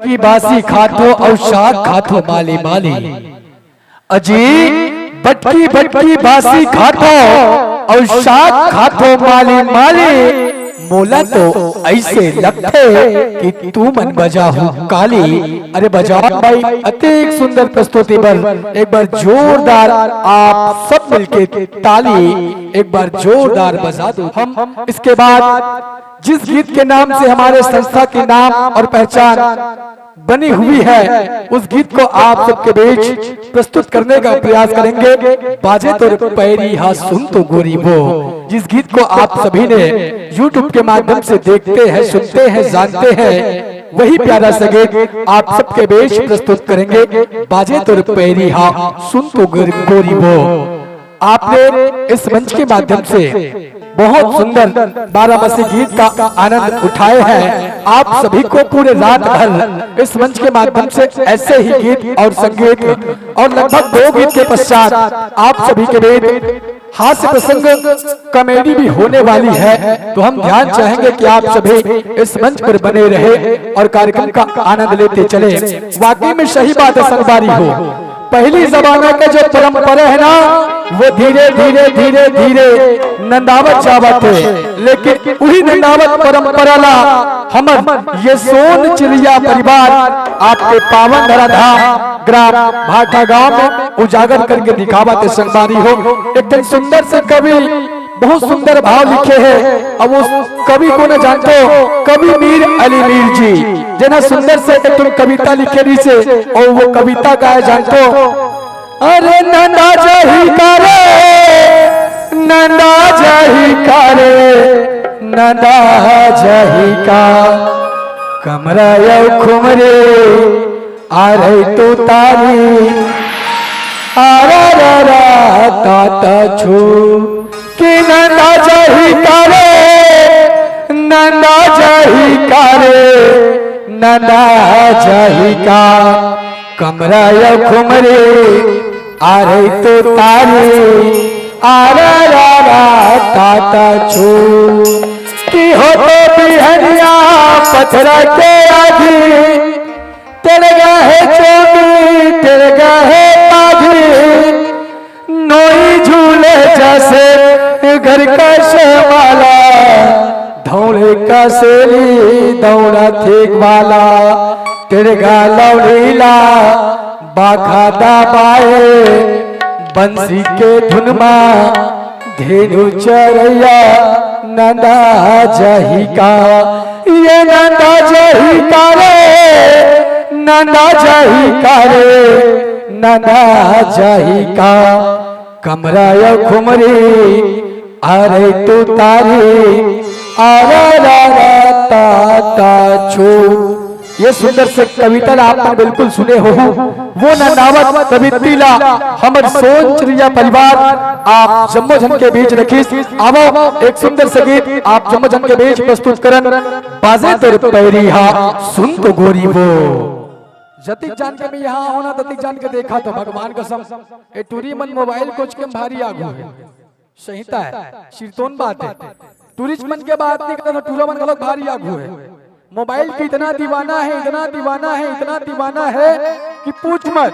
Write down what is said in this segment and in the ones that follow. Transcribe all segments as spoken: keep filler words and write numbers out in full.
बटकी बासी खाथो अउ साग खाथो माली माली। अजी, बटकी बटकी बासी खाथो अउ साग खाथो माली माली। मोला तो ऐसे लगथे कि तुमन बजाहू काली। अरे बजाओ भाई, अति सुंदर प्रस्तुति बर एक बार जोरदार आप सब मिलके ताली एक बार जोरदार बजा दो। हम इसके बाद जिस गीत के नाम से हमारे संस्था की नाम और पहचान बनी हुई है, उस गीत को आप सबके बीच प्रस्तुत करने का प्रयास करेंगे। बाजे तोर पैरी हा सुन तो गोरी वो, जिस गीत को आप सभी ने YouTube के माध्यम से देखते हैं, सुनते हैं, जानते हैं, वही प्यारा सा गीत आप सबके बीच प्रस्तुत करेंगे। बाजे तोर पैरी हा सुन तो गोरी वो। आपने इस मंच के माध्यम से बहुत सुंदर बारामासी गीत का आनंद उठाए हैं। आप सभी को पूरे रात भर इस मंच के माध्यम से ऐसे ही गीत और संगीत और लगभग दो गीत के पश्चात आप सभी के बीच हास्य प्रसंग, कॉमेडी भी होने वाली है। तो हम ध्यान चाहेंगे कि आप सभी इस मंच पर बने रहे और कार्यक्रम का आनंद लेते चले। वाकई में सही बात है संगवारी हो, पहली जमाना का जो परंपरा है ना, वो धीरे धीरे धीरे धीरे नंदावत जावत है, लेकिन वही नंदावत परंपरा ला हमर ये सोन चिड़िया परिवार आपके पावन धराधाम ग्राम भाटा गांव में उजागर करके दिखावत है संगवारी हो। एक दिन सुंदर से कवि बहुत सुंदर भाव लिखे है। अब उस कवि को न जानते हो, कवि मीर अली मीर जी, जेना सुंदर से एक तुम कविता लिखे रही से और वो कविता गाए जानते हो। अरे नंदा जही का रे, नंदा जही का रे, नंदा जही का कमरा यौ खुमरे आ रही तो तारी आ रा रा रा ता ता छू कि नंदा जही का रे, नंदा जही का रे, नंदा जही का कमरा यौ खुमरे आ रही तो तारी आ रा रा रा ता ता छू कि हो तो बिहनिया पथरा के आगी तेरे गाहे चोमी तेरे गाहे पागी नोई झूले जैसे घर का शमाला धौड़े का सेली दौड़ा थेक वाला तिरगा लौड़ीला बाखा दबाए बंसी के धुनमा धेनु चरैया नंदा जही का ये नंदा जही का रे नंदा जही का रे नंदा जही का कमरा यौ खुमरी आ रही तो तारी आ रा रा रा ता ता छू। ये सुंदर से कविता ला आप मन बिल्कुल सुने हो, वो नंदावत कविता ला हमर सोन चिड़िया परिवार आप जम्मो झन के बीच रखिस। आवो एक सुंदर से गीत आप जम्मो झन के बीच प्रस्तुत करन। बाजे तोर पैरी हा सुन तो गोरी वो। जतिक जान के मैं यहाँ होना ततिक जान के देखा तो भगवान कसम ए टूरी मन मोबाइल कोच के भारी आगू है। सहीता है, सिरतोन बात है। टूरिस्ट मन के बात नहीं करता, टूरा मन घलोक भारी आगू है। मोबाइल के इतना दीवाना है, इतना दीवाना है, इतना दीवाना है कि पूछ मत।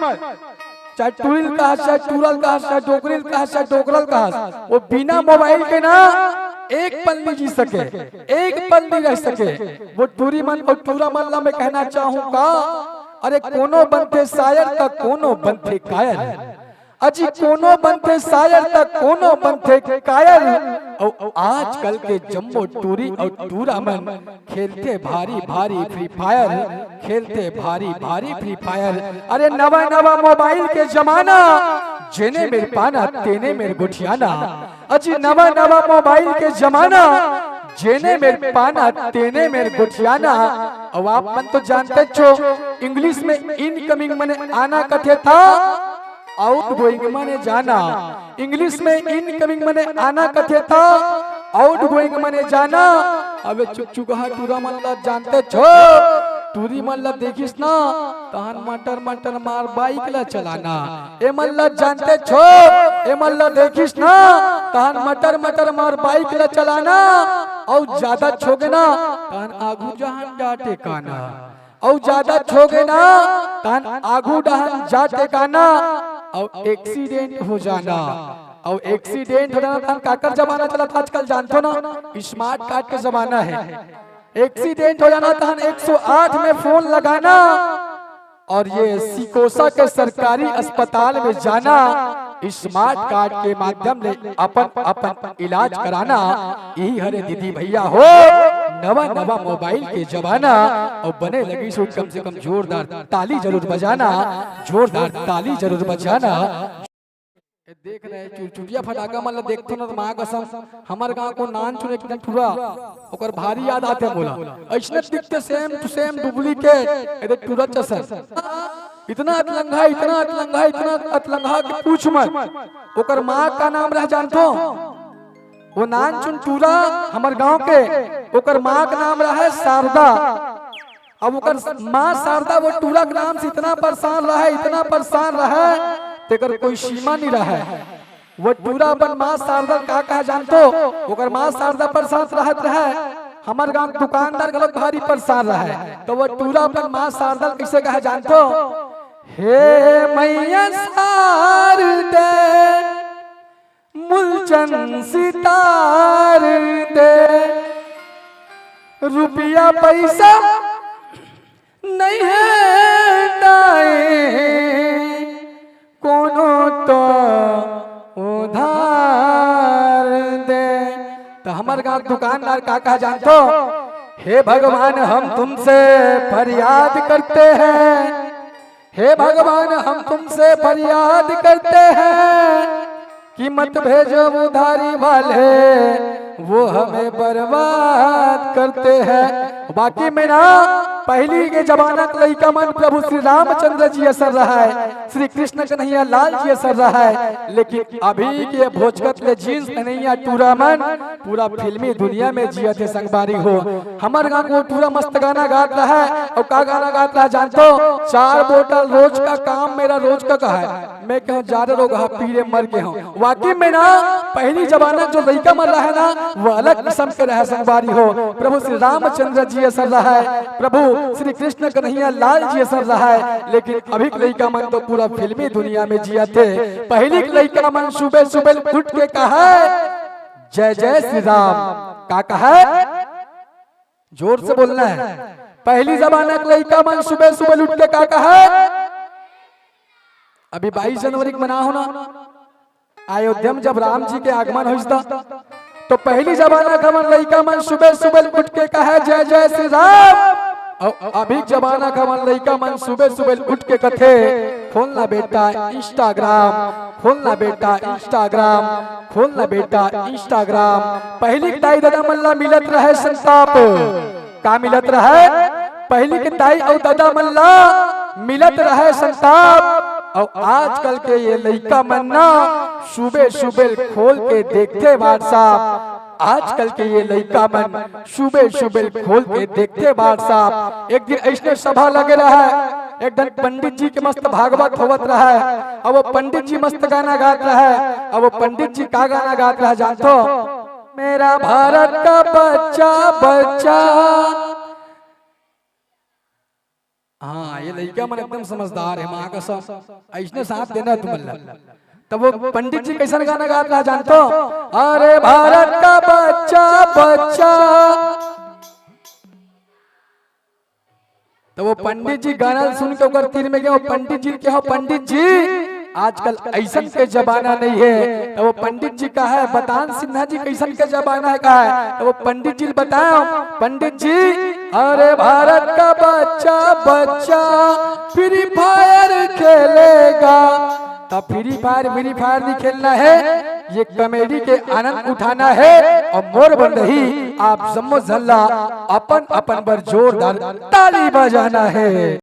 चाहे टूरिल कहा, चाहे टूरल कहा, चाहे डोकरिल कहा, चाहे डोकरल कहा, वो बिना मोबाइल के ना एक पल नहीं जी सके, एक पल नहीं रह सके। वो टूरी मन और टूरा मन ला मैं कहना चाहूँ का, अरे कोनो बनथे शायर त कोनो बनथे कायर। अजी कोनो बनथे शायर त कोनो बनथे कायर। अउ आजकल के जम्मो टूरी अउ टूरा मन खेलथे भारी भारी फ्री फायर, खेलथे भारी भारी फ्री फायर। अरे नवा नवा मोबाइल के जमाना, जेने मेर पाना तेने मेर गोठियाना। अजी नवा नवा मोबाइल के जमाना, जेने मेर पाना तेने मेर गोठियाना। अउ आप मन तो जानते छो, इंग्लिश में इनकमिंग मने आना कथे था, आउटगोइंग मने जाना। इंग्लिश में इनकमिंग मने आना कथे था, आउटगोइंग मने जाना। अबे चुकचुकहा टूरा मन ला जानते छो, टूरी मन ला देखिस ना, तहन मटर मटर मार बाइक ला चलाना। ए मन ला जानते छो, ए मन ला देखिस ना, तहन मटर मटर मार बाइक ला चलाना। अउ ज्यादा छोगे ना, तहन आगू जहान डांटे काना। अउ ज्यादा छो गे ना, तहन आगू डहन जा टेकाना, अउ एक्सीडेंट हो जाना। अउ एक्सीडेंट हो जाना, तहन काकर जमाना चलत आजकल जानथो ना, स्मार्ट कार्ड के जमाना है। एक्सीडेंट हो जाना, तहन एक सौ आठ में फोन लगाना, और ये सिकोसा के सरकारी अस्पताल में जाना, स्मार्ट कार्ड के माध्यम ले अपन अपन इलाज कराना। यही हरे दीदी भैया हो, नवा नवा मोबाइल के जमाना। और बने लगी सूट, कम से कम जोरदार ताली जरूर बजाना, जोरदार ताली जरूर बजाना। ए, देख रहे चुरचुरिया फटाका मन ल देखथो न, त माँ कसम, हमर गांव को नान चुने एक ठन टूरा, ओकर भारी याद आथे मोला। ऐसने दिखते, सेम टू सेम, डुप्लीकेट, एदे टूरा जसन। इतना अतलंगा, इतना अतलंगा, इतना अतलंगा कि पूछ मत। ओकर माँ का नाम रह जानथो? वो नान चुन टूरा हमर गांव के, ओकर माँ का नाम रहे शारदा। अब ओकर माँ शारदा वो टूरा के नाम से इतना परेशान रहे, इतना परेशान रहे, तेकर कोई सीमा नहीं रहे। वो टूरा अपन माँ शारदा का कहे जानथो? ओकर माँ शारदा परेशान रहत रहे, हमर गांव के दुकानदार घलो भारी परेशान रहे, तो वो टूरा अपन माँ शारदा कैसे कहे जानथो? हे मैया शारदे, मुलचन सितार दे, रुपया पैसा नहीं है दाई, कोनो तो उधार दे। तो हमर गांव दुकानदार का कहा जानथो? हे भगवान, हम तुमसे फरियाद करते हैं, हे भगवान, हम तुमसे फरियाद करते हैं कि मत भेजो उधारी वाले, वो हमें बर्बाद करते हैं। बाकी में ना, पहली के जमाना के लइका मन प्रभु श्री रामचंद्र जी असन रहे, श्री कृष्ण कन्हैया लाल जी असन रहे, लेकिन अभी के भोजकत ले जींस पहनैया टूरा मन पूरा फिल्मी दुनिया में जियत हे संगवारी हो। हमर गांव के टूरा मस्त गाना गात रहे, अउ का गाना गात रहे जानथो? चार बोतल रोज का काम मेरा रोज का कहा है, मैं कहूँ जा रे रोगहा पी रे मर गे हूँ। वाकई में ना, पहली जमाना जो लइका मन रहे ना, वो अलग किस्म के रहे संगवारी हो। प्रभु श्री रामचंद्र जी असन रहे, प्रभु श्री कृष्ण कन्हैया लाल जी असन रहे, लेकिन अभी के लइका मन तो पूरा फिल्मी दुनिया में जियत हे। पहली के लइका मन सुबह सुबह उठ के कहा है, जय जय श्री राम। का कहा है? जोर से बोलना है। पहली जमाना के लइका मन सुबह सुबह उठ के का कहा है? अभी बाईस जनवरी के मना हो ना, अयोध्या में जब राम जी के आगमन होइस त, तो पहली जमाना के हमर लइका मन सुबह सुबह उठ के कहा, जय जय श्री राम। अउ अभी जमाना के हमर लइका मन सुबह सुबह उठ के कथे, खोलना बेटा इंस्टाग्राम, खोलना बेटा इंस्टाग्राम, खोलना बेटा इंस्टाग्राम। पहली के दाई ददा मन ला मिलत रहे संताप। का मिलत रहे? पहली के दाई अउ ददा मन ला मिलत रहे संताप। अउ आजकल के ये लइका मन ना सुबह सुबह खोल के देखथे WhatsApp। आजकल के ये लइका मन सुबह सुबह खोल के देखथे WhatsApp। एक दिन ऐसने सभा लगे रहे, एक दिन पंडित जी के मस्त भागवत होवत रहे। अब वो पंडित जी मस्त गाना गात रहे। अब वो पंडित जी का गाना गात रहे जानथो? मेरा भारत का बच्चा बच्चा। हाँ, ये लइका मन एकदम समझदार हे, माँ कसम, ऐसने साथ देना हे तुमन ला। तब वो पंडित जी कैसन गाना गात रहा जानथो? अरे भारत का बच्चा बच्चा। तो वो पंडित जी गाना सुन के ओकर तीर में गए, वो पंडित जी के, "हो पंडित जी, आजकल ऐसन के जमाना नहीं है।" तो वो पंडित जी कहा है, बतान सिन्हा जी, कैसन के जमाना है, कहा है। तो वो पंडित जी बताओ, पंडित जी, अरे भारत का बच्चा बच्चा फ्री फायर खेलेगा। तब फ्री फायर, फ्री फायर नहीं खेलना है, ये कॉमेडी के आनंद उठाना है। और मोर बंदही आप जम्मो झन ला अपन अपन बर जोरदार ताली बजाना है।